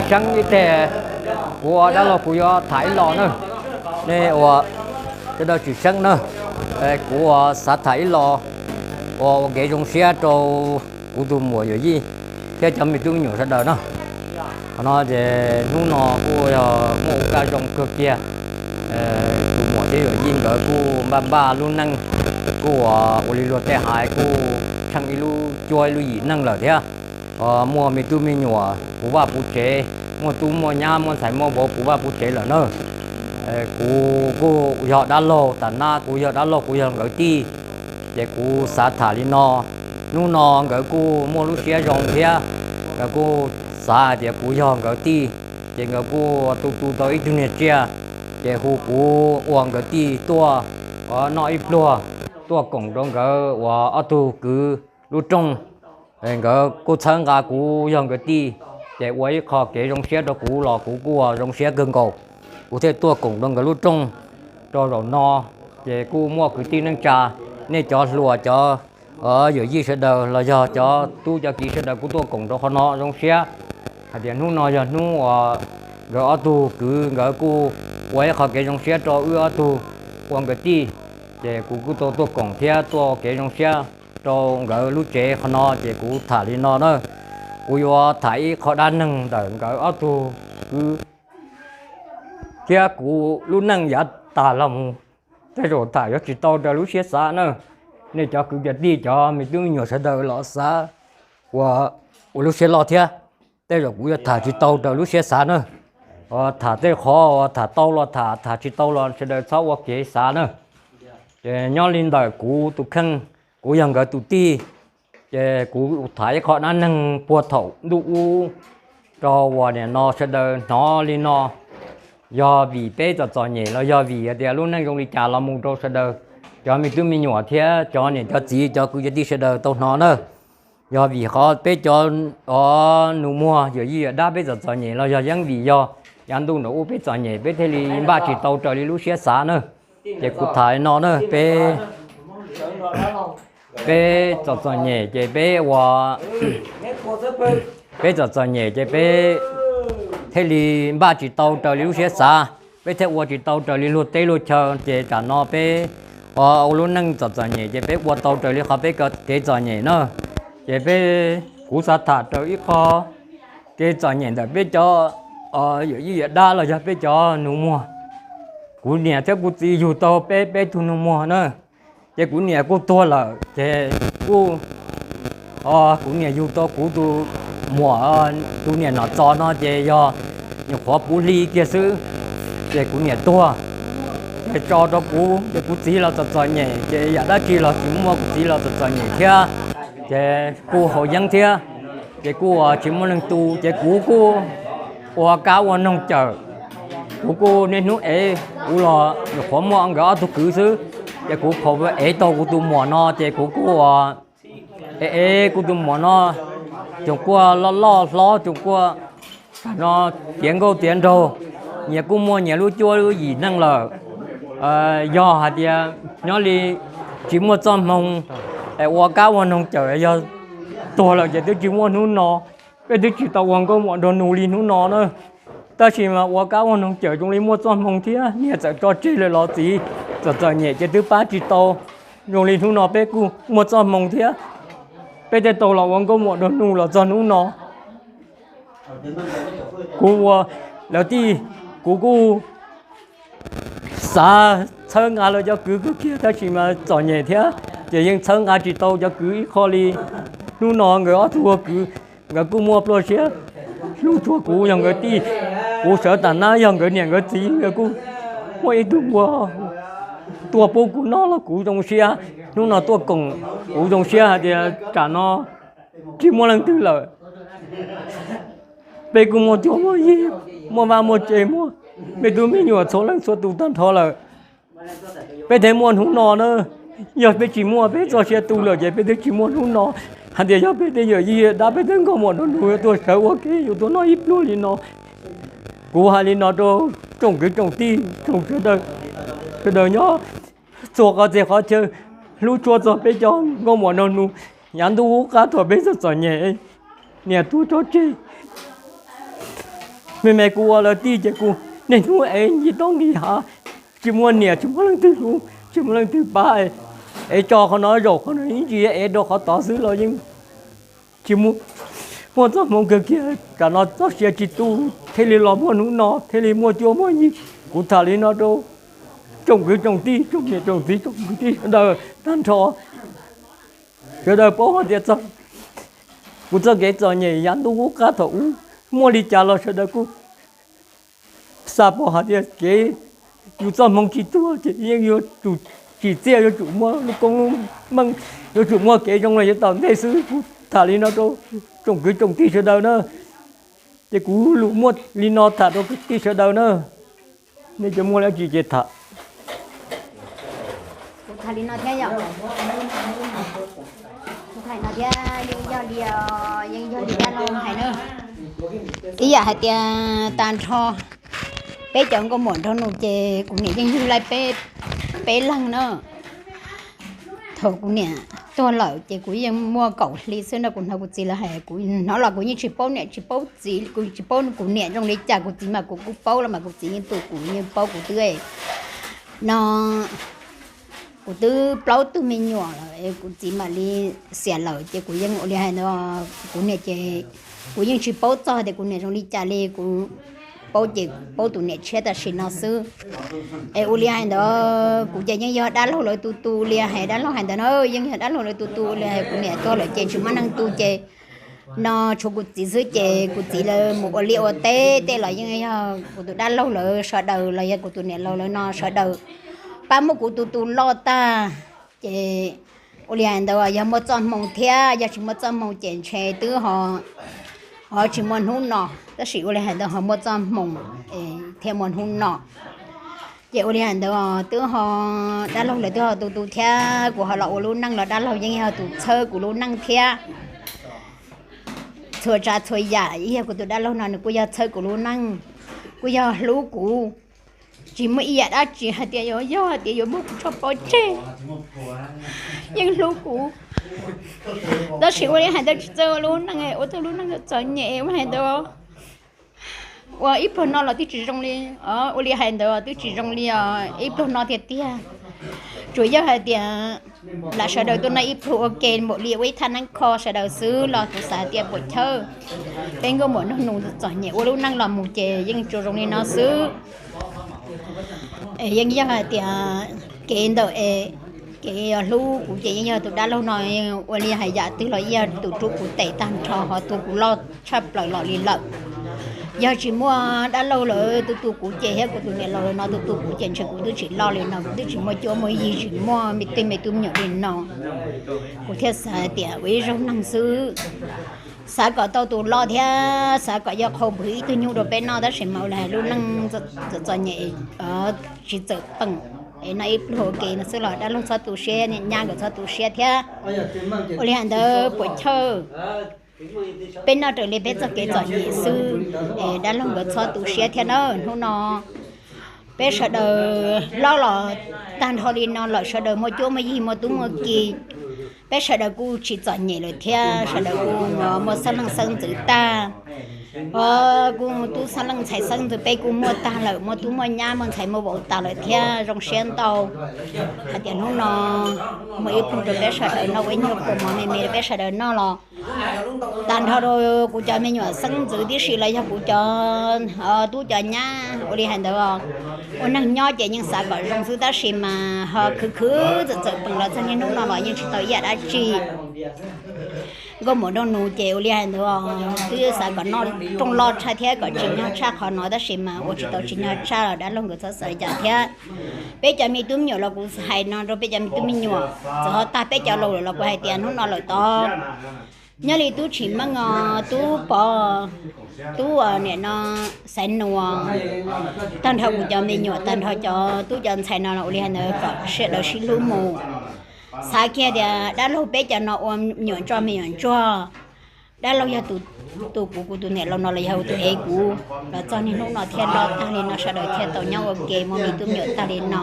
Seeb ib teg, kuv ua dab laug kuv yuav tham ib los na. Nej ua sawv daws tsis seeb na, kuv ua xav tham ib los, ua ua kev zoo siab rau kuv tus muam yawm yij thiab cov me tub me nyuam sawv daws na. Qhov no ces hnub no kuj yog muaj ua kaj zoo kawg kiag. Tus muam thiab yawm yij nkawd kuj npaj npaj lub neej, kuj ua ua li luag tej hais kuj tsheej ib lub cuab ib lub yim neej lawm thiab. Muaj me tub me nyuam puv vaj puv tsev, muaj tub muaj nyab muaj ntxhais muaj vauv puv vaj puv tsev lawm na. Kuv kuj yog dab laug, tam nab kuv yog dab laug kuv yog nkawd tij, ces kuv xav tham li no. Hnub no nkawd kuj muaj lub siab zoo thiab, nkawd kuj xav hais tias kuv yog nkawd tij, ces nkawd kuj tu tu tau ib tug niag tsiaj, ces hu kuv ua nkawd tij tuaj noj ib pluag, tuaj koom rau nkawd uas ob tug kwv lub rooj. Nkawd kuj txhawb nqa kuv yog nkawd tij, ces ua ib qho kev zoo siab rau kuv los kuv kuj ua zoo siab kawg nkaus. Kuv thiaj tuaj koom rau nkawd lub rooj rau zaum no, ces kuj muaj kwv tij neej tsa, nej cov hluas cov yawm yij sawv daws los yog cov tub cov kiv sawv daws kuj tuaj koom rau qhov no zoo siab hais tias hnub no yog hnub uas nkawd ob tug kwv nkawd kuj ua ib qho kev zoo siab rau wb ob tug ua nkawd tij. Ces kuv kuj tau tuaj koom thiab tuaj ua kev zoo siab rau nkawd lub tsev qhov no ces kuv tham li no na. Kuv yuav tham ib qho dab neeg ntawm nkawd ob tug kwv thiab kuv lub neej yav tas los mus. Tej zaum tham yuav tsis tau raws lub siab xav na. Nej cov kwv cov tij cov me tub me nyuam sawv daws los xav ua, ua lub siab loj thiab. Tej zaum kuv yuav tham tsis tau raws lub siab xav na. Tham tej qhov uas tham tau los tham, tham tsis tau los sawv daws txhob ua kev xav na. Ces nyob li ntawm kuv tus kheej, kuv yog nkawd tus tij, ces kuv tham ib qho dab neeg puag thaum ntuj ub rau uas nim no sawv daws hnov li no. Yog vim peb txom txom nyem los yog vim hais tias lub neej zoo li cas los mus rau sawv daws cov me tub me nyuam thiab cov niam cov txiv cov kwv cov tij sawv daws tau hnov na. Yog vim qhov peb cov nus muag yawm yij yawm dab peb txom txom nyem los yog yeeb vim yog yav ntuj nraum ub peb txom nyem peb thiaj li npaj tsis tau raws li lub siab xav na. Ces kuv tham li no na, peb, peb txom txom nyem ces peb ua, peb txom txom nyem ces peb thiaj li npaj tsis tau raws li lub siab xav, peb thiaj ua tsis tau raws li luag teb luag chaw ces tam no peb ua lub neej txom txom nyem ces peb ua tau raws li qhov peb kev txom nyem na. Ces peb, kuv xav tham raws ib qho kev txom nyem ntawm peb cov yawm yij yawm dab los yog peb cov nus muag. Kuv niam thiab kuv txiv yug tau peb peb tug nus muag na. Ces kuv niam kuj tuag lawm ces kuj, kuv niam yug tau kuv tus muam, tus niam Nom Txos no ces yog nyuam qhuav puv hli kiag xwb ces kuv niam tuag. Ces tso rau kuv ces kuv txiv los txom txom nyem ces yam dab tsi los tsis muaj, kuv txiv los txom txom nyem thiab. Ces kuj haus yeeb thiab, ces kuj tsis muaj neeg tu ces kuv kuj ua kab ua noog cawm. Kuv kuj niaj hnub ev, kuv los nyuam qhuav muaj nkawd ob tug kwv xwb, ces kuv pom ev tau kuv tus muam no ces kuv kuj ua ev ev kuv tus muam no, tsoom kuaj loj loj hlob tsoom kuaj tam no tiav nkauj tiav nraug, nyias kuj muaj nyias lub cuab lub yim neej lawm. Yog hais tias nyob li tsis muaj txoj hmoo es ua kab ua noog cawm, yog tuag lawm ces twb tsis muaj hnub no, peb twb tsis tau ua nkauj muam nraug nus li hnub no na. Tab sis mas ua kab ua noog cawm zoo li muaj txoj hmoo thiab, niam txawm tso tseg lawm los txiv txom txom nyem ces twb pab tsis tau, zoo li hnub no peb kuj muaj txoj hmoo thiab, peb thiaj tau los ua nkauj muam nraug nus los txog hnub no. Kuv ua lawv tij, kuv kuj xav txhawb nqa lawv cov kwv kawg kiag tab sis mas txom nyem thiab ces yeej txhawb nqa tsis tau cov kwv ib qho li. Hnub no nkawd ob tug ua kwv, nkawd kuj muaj pluaj siab hlub tshua kuv yog nkawd tij. Kuv sawv tam nab yog nkawd niam nkawd txiv, nkawd kuj muaj ib tug npua tuaj pub kuv noj los kuv zoo siab. Hnub no tuaj koom kuv zoo siab hais tias tam no tsis muaj leej twg lawm. Peb kuj muaj cuab muaj yig, muaj vaj muaj tse, muaj me tub me nyuam txhua leej txhua tus tag nrho lawm, peb thiaj muaj hnub no na. Yog peb tsis muaj peb txoj sia tu lawm ces peb twb tsis muaj hnub no. Hais tias yog peb tej yawm yij dab peb tej nkauj muam nraug nus yuav tuaj sawv ua ke yuav tuaj noj ib pluag li no. Kuv hais li no rau tsoom kwv tsoom tij tsoom sawv daws nyob txhua qhov txhia qhov chaw, hlub tshua txog peb cov nkauj muam nraug nus yav ntuj ub qab thaum peb txom txom nyem, niam tuag tso tseg. Me me kuv ua lawv tij ces kuv niaj hnub ev nce toj nqis hav, tsis muaj niam tsis muaj leej twg hlub tsis muaj leej twg pab, ev tso qhov no zaum qhov no ib ntsis ev rau qhov tod xwb los yeej tsis muaj, muaj txoj hmoo kawg kiag. Tam no txoj sia tsis tu thiaj li los muaj hnub no thiaj li muaj cuab muaj yig. Kuv tham li no rau tsoom kwv tsoom tij tsoom niam tsoom txiv tsoom kwv tij sawv daws tag nrho, sawv daws paub hais tias txog kuv txoj kev txom nyem yav ntuj qub qab thaum ub muaj li cas los sawv daws kuj xav pom hais tias kev yus txoj hmoo tsis tuag ces yeej yuav tsum tsim txiaj, yuav tsum muaj lub koob lub meej, yuav tsum muaj kev zoo los yuav tom ntej xwb. Kuv tham li no rau tsoom kwv tsoom tij sawv daws na, ces kuv lus muaj li no tham rau kwv tij sawv daws na. Nej cov muaj dab tsi ces tham. Kuv tham li no thiab yom, kuv tham no thiab yeej yog li, yeej yog li dab laug hais na. Ib yam hais tias tag nrho peb cov nkauj muam nraug nus ces kuv niam yeej yug laij peb, peb leeg na. Thaum kuv niam tuag lawm ces kuv yeej muaj kaum hli xwb no, kuv hnov kuv txiv lawv hais, kuv hnov los kuv yeej tsis paub niam tsis paub txiv, kuv tsis paub kuv niam zoo li cas, kuv txiv mas kuv kuj paub los mas kuv txiv yeej tu kuv yeej paub kuv twb no, kuv twb plaub tug me nyuam lawm kuv txiv mam li xiam lawm ces kuv yeej ua li hais ntawd, kuv niam ces kuv yeej tsis paub txog tias kuv niam zoo li cas li, kuv paub ces paub tus niam tshiab tam sim no xwb. Es ua li hais ntawd kuv ces yeej yog dab laug lawv tus tus li hais, dab laug hais ntawd na, yeej yog dab laug lawv tus tus li hais, kuv niam tuag lawm ces tsis muaj neeg tu ces no tshuav kuv txiv xwb ces kuv txiv lawv mus ua liaj ua teb tej los yeej yog kuv tus dab laug lawv sawv daws los yog kuv tus niam laus lawv no sawv daws pab muab kuv tus tus loj tag. Ces ua li hais ntawd yog muaj txoj hmoo thiab, yog tsis muaj txoj hmoo ces ntshe twb ho tsis muaj hnub no, tab sis ua li hais ntawd ho muaj txoj hmoo thiab muaj hnub no. Ces ua li hais ntawd twb ho dab laug lawv twb ho tu tu thiab kuv ho los ua lub neej los dab laug yeej yog tus txhawb kuv lub neej thiab. Txhua tsav txhua yam ib yog kuv tus dab laug no nws kuj yog txhawb kuv lub neej, kuj yog hlub kuv. Tsis muaj ib yam dab tsi hais tias yuav yog hais tias yuav muab kuv tso pov tseg, yeej hlub kuv. Tab sis ua li hais ntawd tsis txawj ua lub neej, ua txoj lub neej txom nyem ua li hais ntawd ua ib pluag no los twb tsis zoo li, ua li hais ntawd twb tsis zoo li os, ib pluag no tiag tiag. Tsuas yog hais tias lam sawv daws tuaj noj ib pluag ua ke npaum li ua ib thaj neeb kho sawv daws xwb los kuv xav tias puas chawj. Peb nkauj muam nraug nus txom nyem ua lub neej los mus ces yeej tsuas zoo li no xwb. Yeej yog hais tias kev ntawm es kev hlub kuv ces yeej yog tus dab laug no, ua li hais yam twg los yeej yog tus rub kuv tes tag nrho ho tu kuv loj tshaj plaws los li lawm. Yog tsis muaj dab laug lawv tu tu kuv ces thiab kuv tus niam laus lawv no tu tu kuv ces ntshe kuv twb tsis loj li no, kuv twb tsis muaj cuab muaj yig, tsis muaj me tub me tub me nyuam li no. Kuv thiaj xav tias ua ib zaug neeg xwb, xav kom tau tus loj thiab xav kom yog qhau npwg ib tug nyuj rau peb noj, tab sis mas ua li hais lub neej txom txom nyem tsis txawm peem, es noj ib pluag ua ke no xwb los dab laug txhob tu siab, niam nyab nkawd txhob tu siab thiab. Ua li hais ntawd puas chawj, peb noj raws li peb txoj kev txom nyem xwb, es dab laug nkawd txhob tu siab thiab na. Hnub no peb sawv daws loj los tag nrho li no lawm, sawv daws muaj cuab muaj yig muaj tub muaj ki, peb sawv daws kuj tsis txom nyem lawm thiab, sawv daws kuj muaj xeeb leej xeeb ntxwv tag, kuj tub xeeb leej ntxhais xeeb ntxwv peb kuj muaj tag lawm, muaj tub muaj nyab muaj ntxhais muaj vauv tas lawm thiab, zoo siab ntau. Hais tias hnub no muaj ib pluag rau peb sawv daws noj, ua ib nyuag pluag mov me me rau peb sawv daws noj los tag nrho rau kuv cov me nyuam xeeb ntxwv tib si los yog kuv cov tub cov nyab. Ua li hais ntawd ua neeg nyob ces yeej xav kom zoo xwb tab sis mas ho khwv khwv txawm txawm pees los txog niaj hnub no los yeej tsis tau ib yam dab tsi. Nkauj muam nraug nus ces ua li hais ntawd twb xav kom noj rooj loj tshaj thiab kom tsim nyog tshaj qhov no tab sis mas ua tsis tau tsim nyog tshaj los dab laug nkawd txhob xav li cas thiab. Peb cov me tub me nyuam los kuv hais no rau peb cov me tub me nyuam, txawm ho tag peb cov laus lawm los kuv hais tias hnub no lawm tod nyob li tub Tshim Meej os, tub Pov, tub niam no Xaiv Nuas, tag nrho kuv cov me nyuam tag nrho cov tub cov ntxhais no ua li hais ntawd kom sawv daws sib hlub mus. Xav kiag tias dab laug peb cov no ua me nyuam ntsuag me nyuam ntsuag, dab laug yog tus tu kuv, kuv tus niam laus no los yog tus ev kuv los txog niaj hnub no thiaj nrog tag li no, sawv daws thiaj tau nyob ua ke muaj me tub me nyuam tag li no.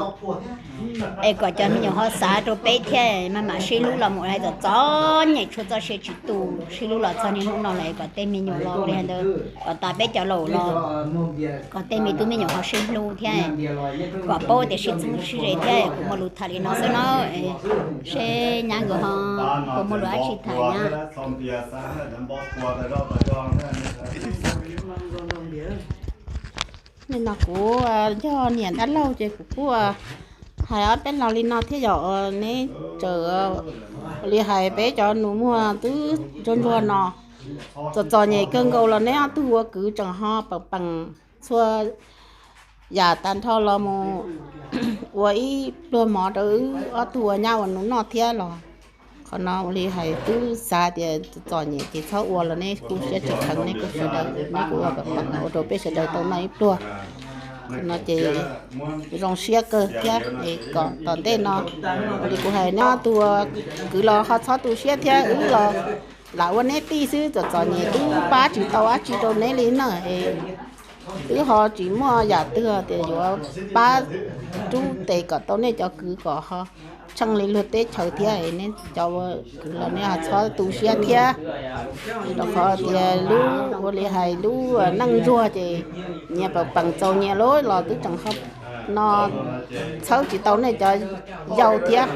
Es kom cov me nyuam ho xav rau peb thiab, maj mam sib hlub los mus hais txom txom nyem tshuav txoj sia tsis tu, sib hlub los txog niaj hnub no lawm, kom tej me nyuam los li ntawd, kom tas peb cov laus los kom tej me tub me nyuam ho sib hlub thiab, kom paub tias sib txheeb sib ze thiab. Kuv muaj lus tham li no xwb no, seb nyab nkawd ho puas muaj lus dab tsi tham nyab. Nim no kuv yog niam dab laug ces kuv kuj hais ob peb los li no thiab yom, neb tseem li hais peb cov nus muag twb ntsuag ntsuag no, txom txom nyem kawg nkaus los neb ob tug ua kwv tseem ho peem peem txhua yam tag nrho los mus ua ib pluag mov rau wb ob tug ua nyab ua nus noj thiab los. Qhov no ua li hais twb xav tias txom nyem ces txhob ua los neb kuj siab tsis kheev, neb kuj sawv daws, neb kuj ua peem peem ua rau peb sawv daws tau noj ib pluag. Qhov no ces zoo siab kawg thiab, es kom tom ntej no ua li kuv hais, neb ob tug ua kwv los ho txhob tu siab thiab, wb los lam ua neb tij xwb, txom txom nyem twb pab tsis tau dab tsi rau neb li na. Twb ho tsis muaj yam twg tias yuav pab rub tes kom tau nej cov kwv kom ho tsheej li luag teb chaws thiab. Neb cov ua kwv los neb ho txhob tu siab thiab, rau qhov tias lub ua li hais lub neej ntsuag ces nyias peem peem txaus nyias lawm los twb tseem ho no txhawb tsis tau nej cov yau thiab.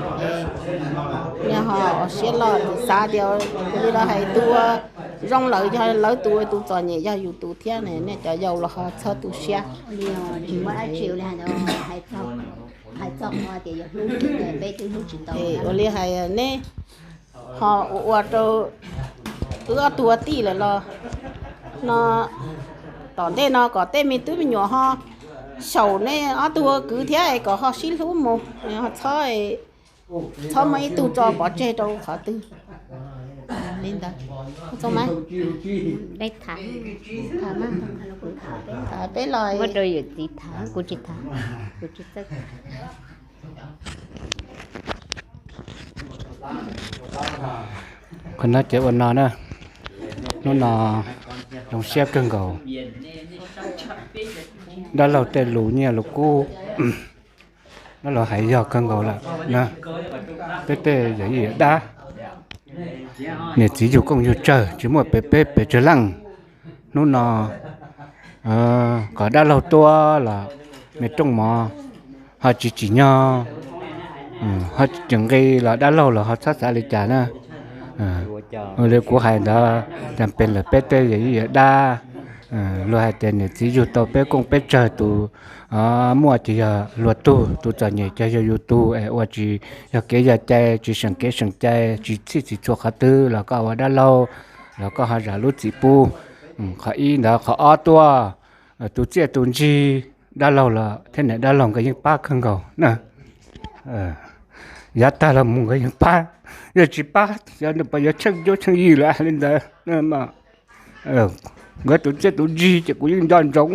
Nej ho siab loj, xav tias ua li los hais tus ua zoo lawm yog lawv tus, tus txom nyem yog yus tus thiab, nej cov yau los ho txhob tu siab. Ua li hais neb ho ua ua rau wb ob tug ua tij lawm los no, tom ntej no kom tej me tub me nyuam ho xyaum nej ob tug ua kwv thiab es kom ho sib hlub mus, txhob, txhob muaj ib tug tso pov tseg rau qhov twg li ntawd. Peb los, kuv tsis tham, kuv tsis txawj. Qhov no ces ua no na, hnub no zoo siab kawg nkaus. Dab laug tej lus nyiaj lus kub, dab laug hais yog kawg nkaus lawm na. Peb tej yawm yij yawm dab, niam txiv yug kooj yug tsawg tsis muaj pem peb pes tsawg leej. Hnub no kom dab laug tuaj los me rooj mov ho tsis tsim nyog, ho tsis tseem nqi los dab laug los ho txhob xav li cas na. Li kuv hais ntawd, tas pes lawm peb tej yawm yij yawm dab, luag hais tias niam txiv yug tau peb kooj peb tsawg, tus muaj ces yog luag tug, tus txom nyem ces yog yus tug, es ua tsis yog kev yog cai, tsis seem kev seem cai, tsis txhij tsis txhua qhov twg los koj ua dab laug los koj ho zam lub txim pub. Qhov ib ntawd, qhov ob tuaj, tus txiaj tus ntsig dab laug los thiab niam dab laug nkawd yeej pab kawg nkaus na. Yav tag los mus nkawd yeej pab, yog tsis pab xyov nws puas yuav tsheej cuab tsheej yig lawm li ntawd. Nkawd tus txiaj tus ntsig ces kuv yeej nco ntsoov,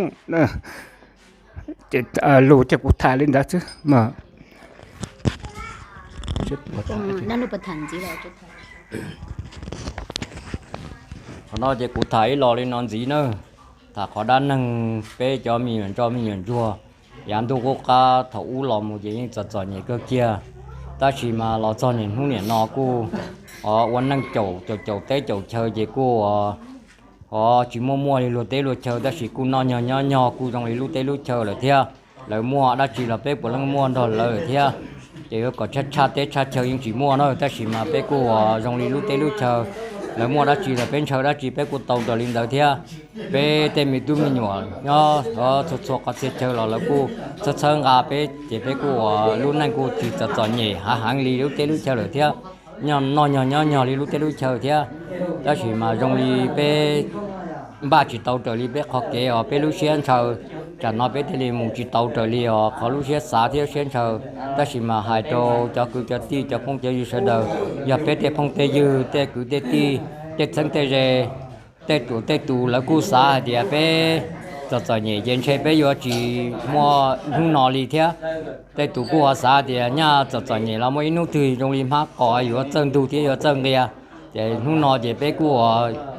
ces lus ces kuv tham li ntawd xwb. Qhov no ces kuv tham ib los li no ntxiv na, tham qhov dab neeg peb cov me nyuam ntsoj me nyuam ntsuag, yav ntuj qub qab thaum ub los mus ces yeej txom txom nyem kawg kiag, tab sis mas los txog niaj hnub niam no kuj ua neej caum caum caum teb caum chaw ces kuj tsis muaj muaj li luag teb luag chaw, tab sis kuj noj nyog nyob nyog kuj zoo li lub teb lub chaw lawm thiab. Lawv muaj dab tsi los peb puav leej muaj nrog lawv thiab. Ces yuav kom tshaj tshaj teb tshaj chaw yeej tsis muaj na, tab sis mas peb kuj ua zoo li lub teb lub chaw. Lawv muaj dab tsi los peb ntshaw dab tsi peb kuj tau raws li ntawd thiab. Peb tej me tub me nyuam nyob txhua txhua qhov txhia chaw los lawv kuj txhawb txhawb nqa peb ces peb kuj ua lub neej kuj tsis txom txom nyem hav heev li lub teb lub chaw lawm thiab. Noj nyog nyob nyog li lub teb lub chaw thiab. Tab sis mas zoo li peb npaj tsis tau raws li peb qhov kev os, peb lub siab ntshaw, tsam no peb thiaj li mus tsis tau raws li os qhov lub siab xav thiab lub siab ntshaw. Tab sis mas hais rau cov kwv cov tij cov phooj cov ywg sawv daws, yog peb tej phooj tej ywg tej kwv tej tij, tej txheeb tej ze, tej ruam tej tus lawv kuj xav hais tias peb txom txom nyem ces ntshe peb yuav tsis muaj hnub no li thiab. Tej tus kuj ho xav tias nyaj txom txom nyem los muaj ib hnub twg zoo li hmab qos yuav txawj ntug thiab yuav txawj nqia. Ces hnub no ces peb kuj ua,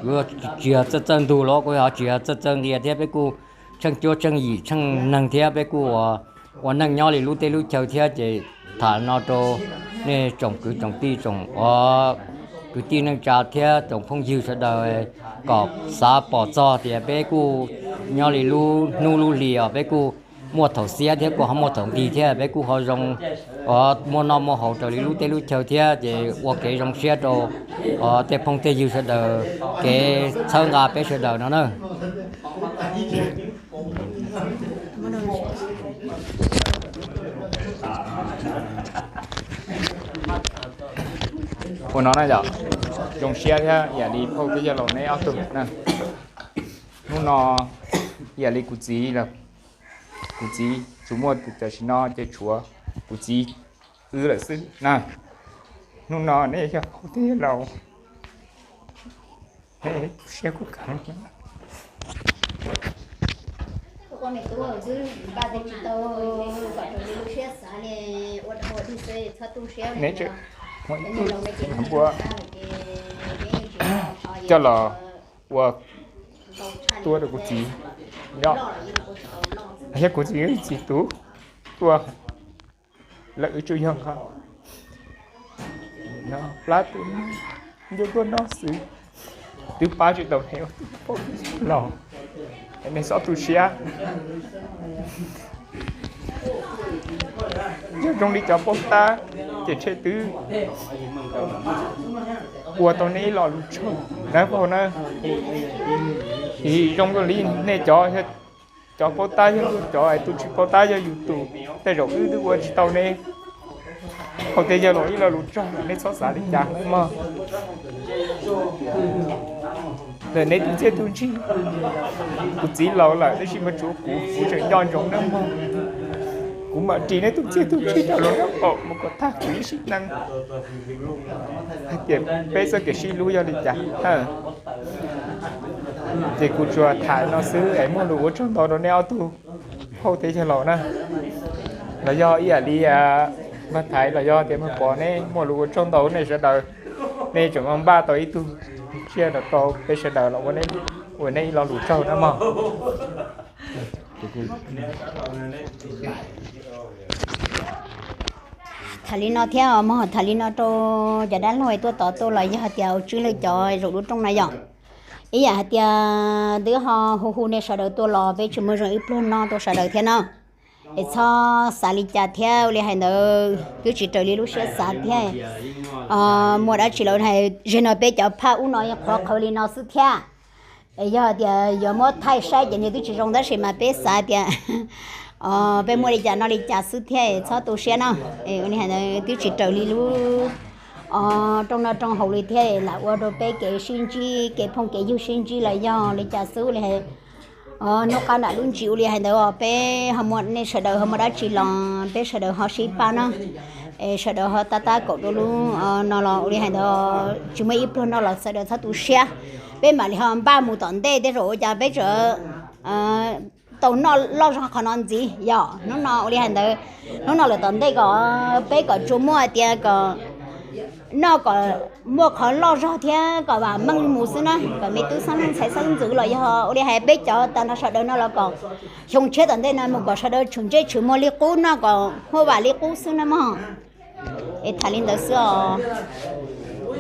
kuv tsis yog txawj txawj ntug los kuj ho tsis yog txawj txawj nqia thiab, peb kuj tsheej cuab tsheej yim tsheej neeg thiab, peb kuj ua, ua neej nyob li lub teb lub chaw thiab. Ces tham no rau nej tsoom kwv tsoom tij, tsoom kwv tij neej tsa thiab tsoom phooj ywg sawv daws kom xav pom txog tias peb kuj nyob li lub hnub lub hli os, peb kuj muaj thaum xiab thiab kuj ho muaj thaum nqig thiab, peb kuj ho zoo, muaj noj muaj haus raws li lub teb lub chaw thiab. Ces ua kev zoo siab rau tej phooj tej ywg sawv daws kev txhawb nqa peb sawv daws no na. Ua no na yom, zoo siab thiab ib yam li phauj thiab yawg laus neb ob tug na. Hnub no ib yam li kuv txiv, kuv txiv tsuas muaj, tam sim no ces tshuav kuv txiv wb lawm xwb na. Hnub no neb yog phauj thiab yawg laus, neb tu siab kuj kheev. Neb tseem muaj ib tug npua coj los ua tua rau kuv txiv, thiab kuv txiv txiv tub tuaj, lawv wb tsuas yog nqa plab tus ncuav tuaj noj xwb, twb pab tsis tau neb ua tus phauj los, neb txhob tu siab. Yog zoo li cov paub tab ces ntshe twb ua tau neb ib lo lus tsaug na phauj na. Zoo li nej cov, cov paub tab yog cov, tus tsis paub tab yog yus tus, tej zaum wb twb ua tsis tau neb phauj thiab yawg laus ib lo lus tsaug, neb txhob xav li cas mog. Ntawm neb tus txiaj tus ntsig, kuv txiv laus lawm tab sis mas tsuav kuv, kuv tseem nco ntsoov neb mog. Kuv mam ris neb tus txiaj tus ntsig rau hauv lub qhov mus kom tag kuv ib sim neej hais tias peb txoj kev sib hlub yog li cas. Ces kuv tsuas tham no xwb es muaj lus ua tsaug ntau rau neb ob tug phauj thiab yawg laus na. Los yog ib yam li mag thaiv los yog tias mag pov, neb muaj lus ua tsaug ntau nej sawv daws, nej tseem npaj tau ib tug tsiaj rau peb sawv daws los ua neb ib lo lus tsaug na mog. Tham li no thiab mog, tham li no rau cov dab laug tuaj tod tuaj los yog hais tias ua tswb lawv cov zaum lub rooj no yom. Ib yam hais tias twb ho hu hu nej sawv daws tuaj los peb tsis muaj zoo ib pluag noj rau sawv daws thiab na. Es txhob xav li cas thiab, ua li hais ntawd twb tsis raws li lub siab xav thiab. Muaj dab tsi los hais, zeg no peb cov phaj ub no qhuav qhawv li no xwb thiab. Es yog tias yuav muab thaij saib ces nws twb tsis zoo, tab sis mas peb xav tias peb muaj li cas noj li cas xwb thiab, txhob tu siab no. Ua li hais ntawd twb tsis raws li lub rooj noj rooj haus li thiab, lam ua rau peb kev sib ntsib, kev phooj kev ywg sib ntsib los yog li cas xwb li hais. Hnub qab nram lub ntsis ua li hais ntawd os, peb ho muaj, nej sawv daws ho muaj dab tsi los peb sawv daws ho sib pab na. Es sawv daws ho tab tab kaum rau lub no los ua li hais ntawd, tsis muaj ib pluag noj los sawv daws txhob tu siab. Peb mam li ho npaj mus tom ntej, tej zaum ua cas peb tseem tau noj loj zog qhov no ntxiv yom. Hnub no ua li hais ntawd, hnub no lawm tom ntej kom peb kom tsuas muaj hais tias kom noj kom muaj qhov loj zog thiab kom vam meej mus xwb na, kom me tub xeeb leej ntxhais xeeb ntxwv los yog ua li hais peb cov tag nrho sawv daws no los kom xyoo tshiab tom ntej no mus kom sawv daws tshwm ntsej tshwm muag li qub, noj kom huaj vam li qub xwb na mog. Es tham li ntawd xwb os.